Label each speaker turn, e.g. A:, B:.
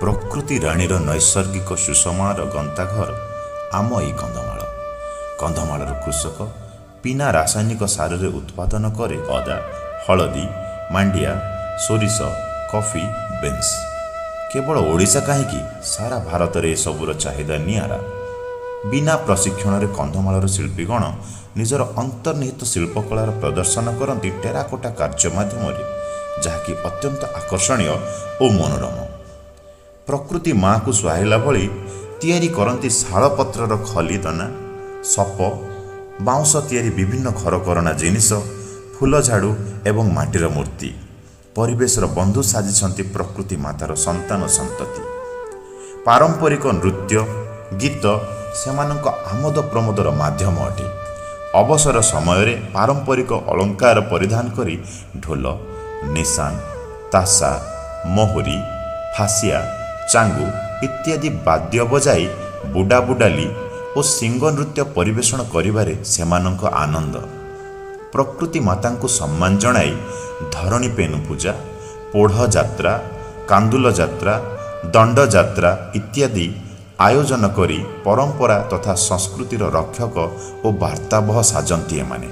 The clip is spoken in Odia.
A: ପ୍ରକୃତି ରାଣୀର ନୈସର୍ଗିକ ସୁଷମାର ଗନ୍ତାଘର ଆମ ଏଇ କନ୍ଧମାଳ। କନ୍ଧମାଳର କୃଷକ ବିନା ରାସାୟନିକ ସାରରେ ଉତ୍ପାଦନ କରେ ଅଦା, ହଳଦୀ, ମାଣ୍ଡିଆ, ସୋରିଷ, କଫି, ବିନ୍ସ। କେବଳ ଓଡ଼ିଶା କାହିଁକି, ସାରା ଭାରତରେ ଏସବୁର ଚାହିଦା ନିଆରା। ବିନା ପ୍ରଶିକ୍ଷଣରେ କନ୍ଧମାଳର ଶିଳ୍ପୀଗଣ ନିଜର ଅନ୍ତର୍ନିହିତ ଶିଳ୍ପକଳାର ପ୍ରଦର୍ଶନ କରନ୍ତି ଟେରାକୋଟା କାର୍ଯ୍ୟ ମାଧ୍ୟମରେ, ଯାହାକି ଅତ୍ୟନ୍ତ ଆକର୍ଷଣୀୟ ଓ ମନୋରମ। ପ୍ରକୃତି ମାଆକୁ ସୁହାଇଲା ଭଳି ତିଆରି କରନ୍ତି ଶାଳପତ୍ରର ଖଲି ଦନା, ସପ, ବାଉଁଶ ତିଆରି ବିଭିନ୍ନ ଘରକରଣା ଜିନିଷ, ଫୁଲ ଝାଡ଼ୁ ଏବଂ ମାଟିର ମୂର୍ତ୍ତି। ପରିବେଶର ବନ୍ଧୁ ସାଜିଛନ୍ତି ପ୍ରକୃତି ମାତାର ସନ୍ତାନ ସନ୍ତତି। ପାରମ୍ପରିକ ନୃତ୍ୟ ଗୀତ ସେମାନଙ୍କ ଆମୋଦ ପ୍ରମୋଦର ମାଧ୍ୟମ ଅଟେ। ଅବସର ସମୟରେ ପାରମ୍ପରିକ ଅଳଙ୍କାର ପରିଧାନ କରି ଢୋଲ, ନିଶାନ, ତାସା, ମହୁରୀ, ଫାସିଆ, ଚାଙ୍ଗୁ ଇତ୍ୟାଦି ବାଦ୍ୟ ବଜାଇ ବୁଡ଼ା ବୁଡ଼ାଲି ଓ ଶିଙ୍ଗ ନୃତ୍ୟ ପରିବେଷଣ କରିବାରେ ସେମାନଙ୍କ ଆନନ୍ଦ। ପ୍ରକୃତି ମାତାଙ୍କୁ ସମ୍ମାନ ଜଣାଇ ଧରଣୀ ପେନୁ ପୂଜା, ପୋଢ଼ ଯାତ୍ରା, କାନ୍ଦୁଲ ଯାତ୍ରା, ଦଣ୍ଡ ଯାତ୍ରା ଇତ୍ୟାଦି ଆୟୋଜନ କରି ପରମ୍ପରା ତଥା ସଂସ୍କୃତିର ରକ୍ଷକ ଓ ବାର୍ତ୍ତାବହ ସାଜନ୍ତି ଏମାନେ।